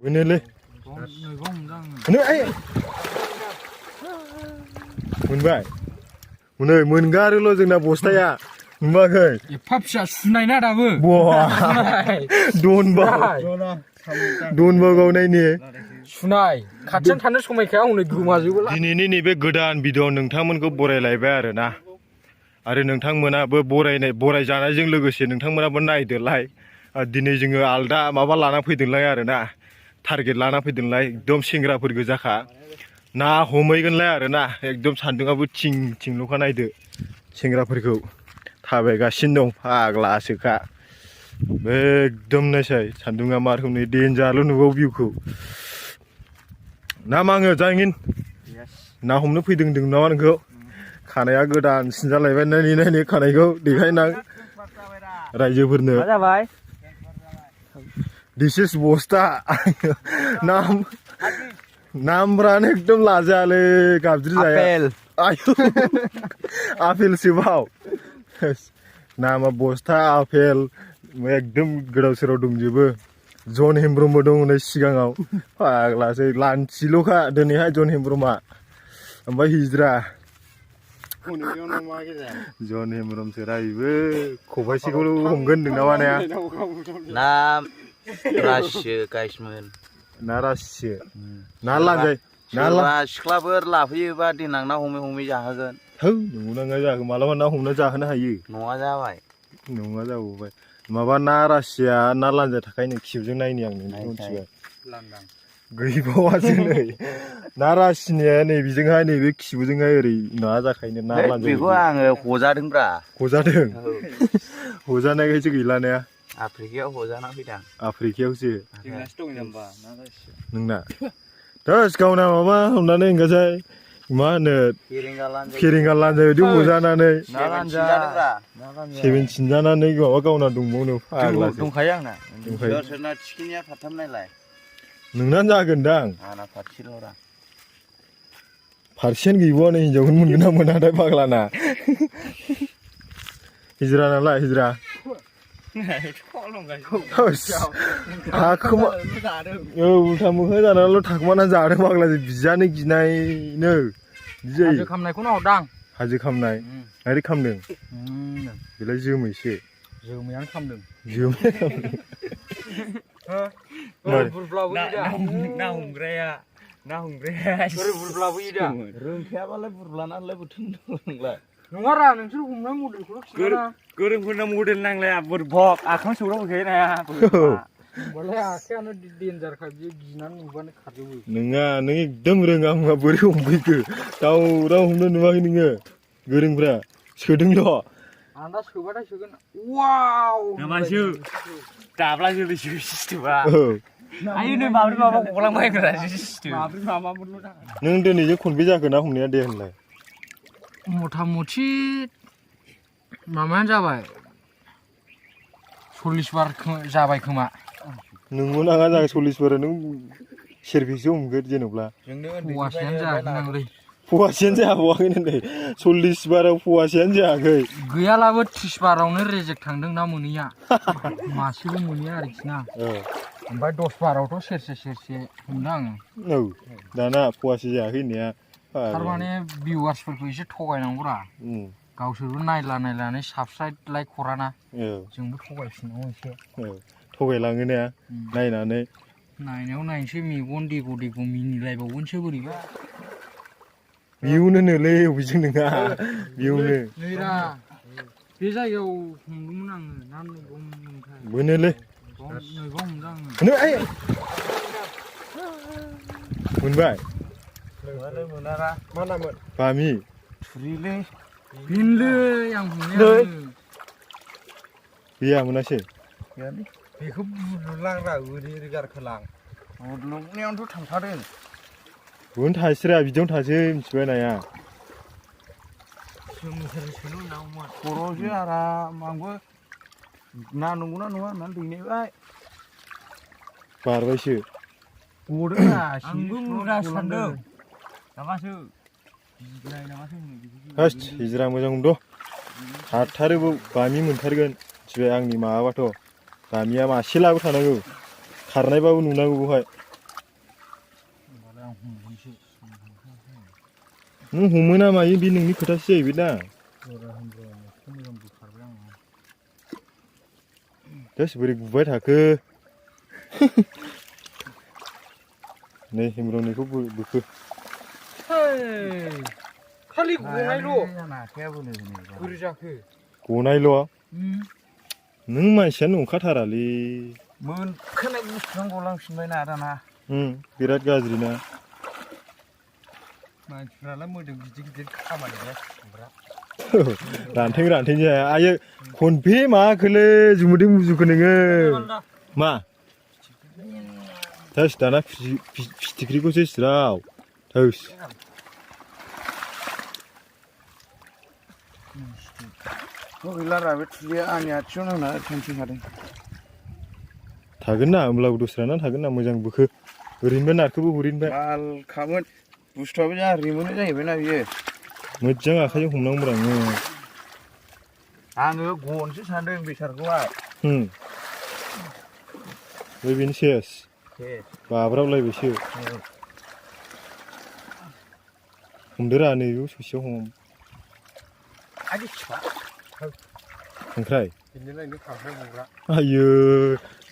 मोनोलै मोनबाय मोनै मोनगारोल' जोंना बस्थाया नुवाखै एफा फिसा सुनाय ना दाबो दनबा गावनायनि सुनाय खाथियाव थानो समायखाया हनै गोमाजोबो दिनैनि नैबे गोदान भिडिअ' नोंथांमोनखौ बरायलायबाय आरोना आरो नोंथांमोनाबो बराय जानायजों लोगोसे नोंथांमोनाबो नायदोलाय दिनै जोङो आलदा माबा लाना फैदोंलाय आरोना टारगेट लाना फैदोंलाय एकदम सेंग्राफोर गोजाखा ना हमहैगोनलाय आरोना एकदम सान्दुंआबो थिं थिंल'खा नायदो सेंग्राफोरखौ थाबायगासिनो दं फाग्लासोखा एकदम नायसाय सान्दुंआ मा रोखोमनि देन्जारल' नुबावो भिउखौ ना मा आङो जायिन ना हमनो फैदों होनदों नामा नोंखौ खानाया गोदान सिनजालायबाय नायनि खानायखौ देखायनां रायजोफोरनो जाबाय दिस इज बस्ता नामफ्रानो एकदम लाजायालै गाबज्रि जाया आपेल सोबाव नामा बस्ता आपेल एकदम गोदाव सोराव दंजोबो जन हेमब्रमबो दं नै सिगाङाव फाग्लासै लान्थिल'खा दिनैहाय जन हेमब्रमा ओमफ्राय हिज्रा जन हेमब्रमसो रायबो खबाइसेखौल' हमगोन होनदों नामा नाया ना रासियो गाइसमोन ना रासियो ना लांजाय सोरबा सिख्लाफोर लाफैयोबा देनां ना हमै हमै जाहोगोन थौ नंगौ नाङा जागोन मालाबा ना हमना जाहोनो हायो नङा जाबाय नङा जाबावबाय माबा ना रासिया ना लान्जाय थाखायनो खिबुजों नायनि आं नोंखौ मिथिबाय गैबावासो नै ना रासिनिया नै बेजोंहाय नैबे खिबुजोंहाय ओरै ना जाखायनो ना लान्जाय बेखौ आङो हजादोंब्रा हजादों हजानायखायसो गैला ने आफ्रिकायाव हजाना फैदां आफ्रिकायावसो नोंना दास गावना माबा हमनानै ओंखारसाय मा होनो फेरेंगा लान्जाय बायदि हजानानै सेभेन सिनजानानै माबा गावना दंबावनो फाग्लासो दंखायो आंना दंखायो सोरना थिखिनिया फाथाम नायलाय नोंना जागोनदां आंना फारसेल'रा फारसेयानो गैबावानो हिनजावखौनो मोनगोन ना मोनाथाय फाग्लाना हिजरा नालाय हिजरा उल्था मोखां जानानैल' थाखुमाना जादों फाग्लासो बिजानो गिनायनो हाजो खामनायखौनो हरदां हाजो खामनाय मारै खामदों बेलाय जोमैसो जोमैयानो खामदों ना हमग्राया रोंखायाबालाय बुरब्लानालाय बोथोर नंला नङारा नोंसोर हमनाय मडेलखौल' खिन्थाना गोरोंफोरना मडेल नांलाया बुरबक आखाम सौग्रा फैखायो नाया होमबालाय आखायानो देन्जारखा बियो गिनानै नुबानो खारजोबो नोङा नों एकदम रोङा होनबा बोरै हमफैखो दावराव हमनो नुवाखै नोङो गोरोंफ्रा सोदोंल' आं दा सोबाथाय सोगोन वाव नामासो दाब्ला जोलैसो सिस्थेमा आयु नै माब्रै माबा गलांबायग्रा सिस्थेम माब्रै माबाफोरल' जागोन नों दिनैजों खनबे जाखो ना हमनाया दे होनलाय मथा मथि माबायानो जाबाय 40 बार जाबाय खोमा नोंबो नाङा जागोन 40 बार नों सेरबेसे हमगोन जेन'ब्ला फवासेयानो जायाखै फवासेयानो जाबावाखैनो नै 40 बाराव फवासेयानो जायाखै गैयालाबो 30 बारावनो रेजेक्ट थांदों ना मोनैया मासेबो मोनैया आरोखि ना ओमफ्राय 10 बारावथ' सेरसे हमदों आङो औ दाना फवासे जायाखै होननाया थारमाने भिउवार्सफोरखौ एसे थगायनांगौरा गावसोरबो नायनानै साबस्क्राइब लाइक हराना जोंबो थगायफिननांगौ एसे थगायलाङो ना नायनायाव नायनोसै मेगन देग' मिनिलायबावगोनसो बोरैबा बेयावनो नोलै अबेजों नङा बेयावनो नैरा बे जायगायाव हमदोंमोन आङो ना मोनोलै मोनबाय मोनारा मा नामोन बामि थुरिलै बेनोलै आं हमनाया गैया मोनासै बेखौ बुदलांरा ओरै गारखोलां बुदलुंनायावनोथ' थांखादों बेवनो थासिरा बिदियावनो थासै मिथिबाय नाया खर'सो आराम आंबो ना नंगौना नङा होननानै दैनायबाय बारबायसो गदोंना आंबो मुगा सानदों नामासो फार्स्ट हिजिरा मोजां हमद' हाथारोबो बामि मोनथारगोन मिथिबाय आंनि माबाबाथ' बामिया मासे लाबोखानांगौ खारनायबाबो नुनांगौ बेवहाय नों हमो ना मायो बे नोंनि खोथासो जाहैबाय ना दास बोरै गुबाय थाखो नै हेमब्रमनिखौ बोखो खालि गनायल' बोरै जाखो गनायल' नों मानसियानो नंखाथारालै मोनखानाय बुस्थुआनो गलांफिनबायना दाना बिराद गाज्रि ना मानसिफ्रालाय मोदोम गिदिर गिदिर खामानि गैया रानथें जाया आयो खनबे माखोलै जुमुदै मुजुखो नोङो मा थोस दाना फिथिख्रिखौसो स्राव थोस गैलारा बे थुलिया आंनि आथिङाव नांना थेनफैखादों थागोन ना होमब्लाबो दस्राना थागोन ना मोजां बोखो ओरैनोबा नारखोबो हरैनोबा बालखामोन बुस्थुआबो जा रिमोनो जाहैबायना बियो मोजां आखाइजों हमनांगौ आङो आङो गनसो सानदों बेसारखौहाय बेनो सेस बाब्राबलायबायसो हमदोरा नैबे ससेयाव हम खांख्राइ आयो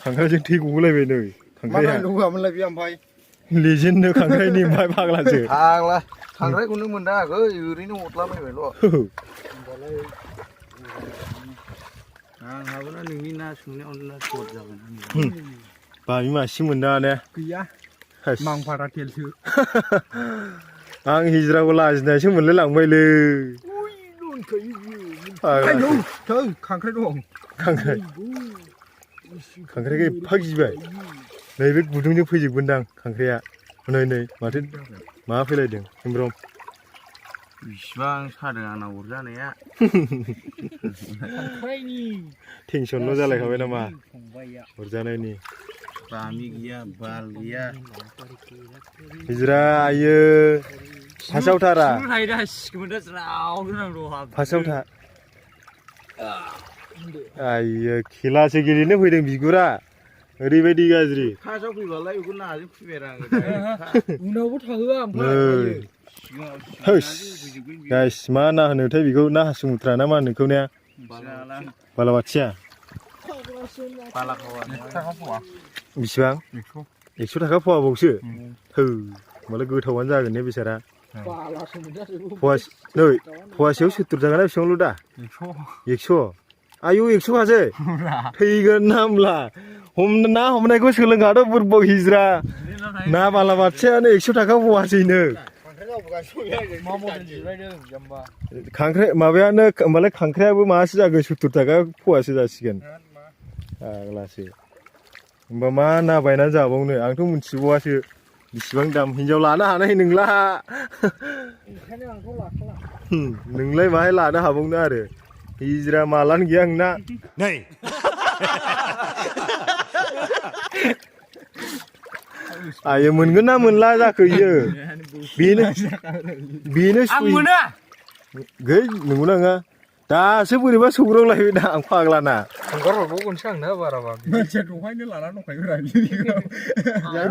खांख्राइजों थै गगोलायबाय नै खांख्राइया लेजेन्डनो खांख्राइनि ओमफ्राय फाग्लासो फाग्ला खांख्राइखौनो मोनदाङाखै ओरैनो हरलाबायबायल' आंहाबो ना नोंनि ना सोंनायावनो सर्ट जागोन बामि मासे मोनदा ने गैया मांफारा टेलसो आं हिजराखौ लाजिनायसो मोनलाय लांबायलै खांख्राइ दं खांख्राइखौ एफा गिबाय नैबे गुदुंजों फैजोबगोनदां खांख्राइया नै माथो माबा फैलायदों हेमब्रम बिसिबां सादों आंना अरजानाया टेनसनल' जालायखाबाय नामा अरजानायनि बामि गैया बाल गैया हिजरा आयो फार्स्टआव थारा फार्स्टआव था आयो खेलासो गेलेनो फैदों बिगुरा ओरैबायदि गाज्रि फार्स्टआव फैबालाय बेखौ नाजों फैबाय आङो उनावबो थाङो ओमफ्राय गाइस मा ना होनोथाय बेखौ ना हासुमुथ्रा ना मा होनो बेखौ ने बालाबाथिया बेसेबां 100 थाखा फवाबावसो होमबालाय गोथावानो जागोन ने बेसारा फवासेयाव 70 जागोन ना बेसेबांल' दा 100 आयु 100 खासै थैगोन ना होमब्ला ना हमनायखौ सोलोंखाद' बुरबाव हिजरा ना बालाबाथियानो 100 थाखा फवासैनो खांख्राइ माबायानो होमबालाय खांख्राइयाबो माबासो जागोन 70 थाखा फवासो जासिगोन आग्लासो होमबा मा ना बायनानै जाबावनो आंथ' मिथिबावासो बेसेबां दाम हिनजाव लानो हानाय नोंला नोंलाय माहाय लानो हाबावनो आरो हिजरा मालानो गैया आंना नै आयो मोनगोन ना मोनला जाखो इयो बेनो मोना गै नंगौ नङा दासो बोरैबा सौग्रावलायबाय दा आं फाग्लाना हगारहरबावगोनसो आंना बाराबा मानसिया दहायनो लाना दंखायोब्रा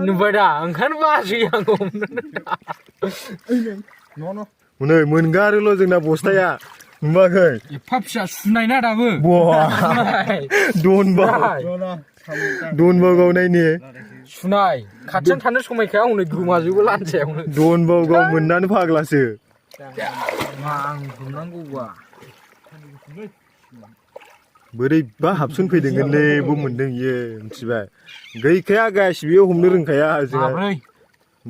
नुबाय दा ओंखायनो बासै आं हमनो नै मोनगारोल' जोंना बस्थाया नुवाखै एफा फिसा सुनाय ना दाबो दनबाव गावनायनि सुनाय खाथियाव थानो समायखाया हनै गोमाजोबो लानजायावनो दनबाव गाव मोननानै फाग्लासो मा आं हमनांगौबा बोरैबा हाबसन फैदोंलै बो मोनदों इयो मिथिबाय गैखाया गासिबो हमनो रोंखाया जोंहा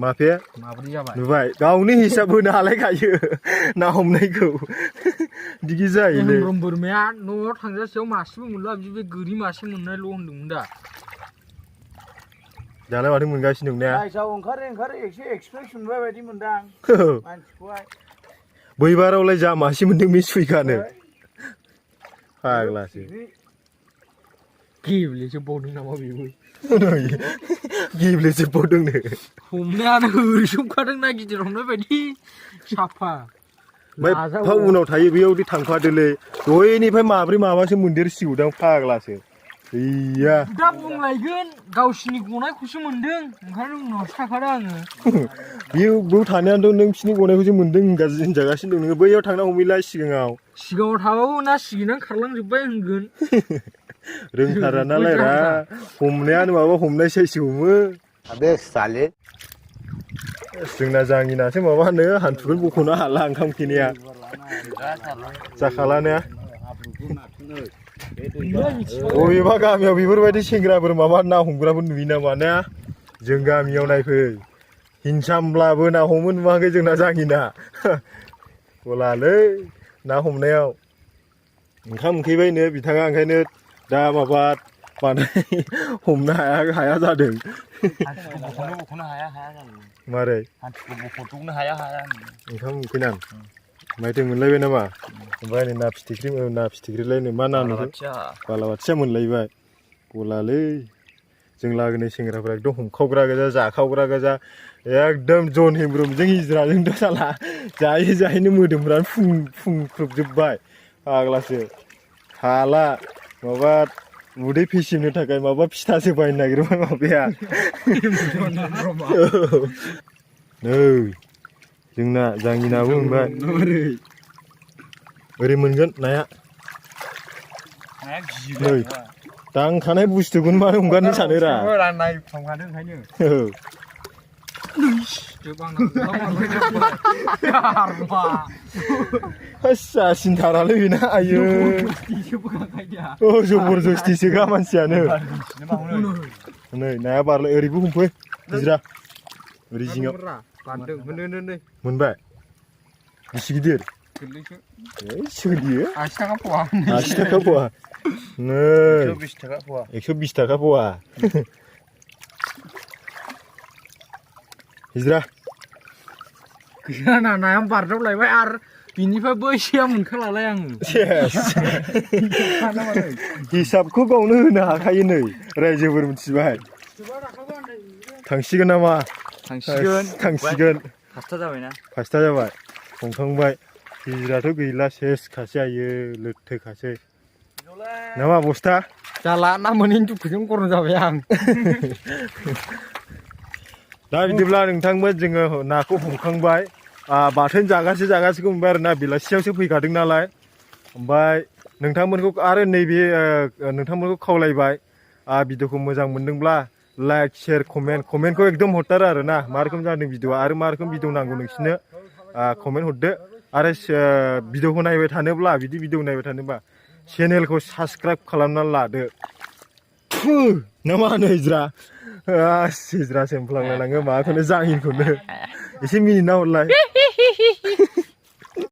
माफे माब्रै जाबाय नुबाय गावनो हिसाब होनो हालायखायो ना हमनायखौ दिगि जायोलै बोरमाया न'आव थांजासेयाव मासेबो मोनला बे गोरि मासे मोननायल' होनदोंमोन दा दालाय माथो मोनगासिनो दं ने ओंखारो एसे एक्सप्रेस मोनबाय बायदि मोनदां मानसिखौहाय बैबारावलाय जा मासे मोनदों बे सुइखानो फाग्लासो गेब्लेजोबबावदों नामा बेबो गेब्लेजोबबावदोंनो हमनायानो होसोमखादों ना गिदिर हमनाय बायदि साफा ओमफ्राय उनाव थायो बेयावदि थांफादोलै दहायनिफ्राय माब्रै माबासो मोनदेरसिगौदां फाग्लासो iya दा बुंलायगोन गावसिनि गनायखौसो मोन्दों ओंखायनो उनावसो थाखादों आङो बेयाव थानायानोथ' नों बिसिनि गनायखौसो मोन्दों होनजागासिनो दं नोङो बैयाव थांना हमैला सिगाङाव थाबाबो ना सिगिनानै खारलांजोब्बाय होनगोन रोंथारा नालाय रा हमनायानो माबा हमनाय साइससो हमो अबे साले जोंना जाङिनासो माबा होनो हान्थुखौनो बख'नो हाला ओंखाम उखैनाया जाखालानो बबेबा गामियाव बेफोरबायदि सेंग्राफोर माबा ना हमग्राफोर नुयो नामा ना जों गामियाव नायफै हिनसामब्लाबो ना हमो नुवाखै जोंना जाङिना गलालै ना हमनायाव ओंखाम उखैबायनो बिथाङा ओंखायनो दा माबा बांद्राय हमनो हाया जादों बख'नो हाया जायो मारै हान्थुखौ बख'थ'नो हाया ओंखाम उखैनां माइथो मोनलायबाय नामा ओमफ्राय नै ना फिथिख्रिलायनो मा ना नुखो बालाबाथिया मोनलायबाय गलालै जों लागोनि सेंग्राफ्रा एकदम हमखावग्रा गोजा जाखावग्रा गोजा एकदम जन हेमब्रुमजों हिज्राजोंथ' साला जायै जायैनो मोदोमफ्रानो फुंख्रुबजोब्बाय फाग्लासो हाला माबा उदै फेसेमनो थाखाय माबा फिथासो बायनो नागिरबाय माबाया नै जोंना जाङिनाबो मोनबाय ओरै मोनगोन नाया नै दांखानाय बुस्थुखौनो मानो हमगारनो सानोरा नायफ्रामखादों ओंखायनो जासिनथारालै बेना आयो जबरदस्तिसोखा मानसियानो नै नाया बारलाय ओरैबो हमफै गिजिरा ओरै जिङाव मोनबाय बेसे गिदिर सोलियो 80 थाखा पवा 80 थाखा पवा नै 120 थाखा पवा 120 थाखा पवा हिजरा गैया नाया बारदावलायबाय आरो बिनिफ्राय बैसेया मोनखालालाय आङो हिसाबखौ गावनो होनो हाखायो नै रायजोफोर मिथिबाय थांसिगोन नामा थांसिगोन फासथा जाबाय हमखांबाय हिजराथ' गैला सेस खासै आयो लोथो खासै नामा बस्था जाला ना मोनैनि दुखुजों गरम जाबाय आं दा बिदिब्ला नोंथांमोन जोङो नाखौ हमखांबाय बाथोन जागासेखौ मोनबाय आरो ना बेलासियावसो फैखादों नालाय ओमफ्राय नोंथांमोनखौ आरो नैबे नोंथांमोनखौ खावलायबाय भिडिअखौ मोजां मोनदोंब्ला लाइक शेयार कमेन्टखौ एकदम हरथारो आरो ना मा रोखोम जादों भिडिअआ आरो मा रोखोम भिडिअ नांगौ नोंसिनो कमेन्ट हरदो आरो भिडिअखौ नायबाय थानोब्ला बिदि भिडिअ नायबाय थानोबा चेनेलखौ साबसक्राइब खालामनानै लादो ना मा होनो हिजरा हिजरा सेमफ्लांलायलाङो माबाखौनो जाङिखौनो एसे मिनिना हरलाय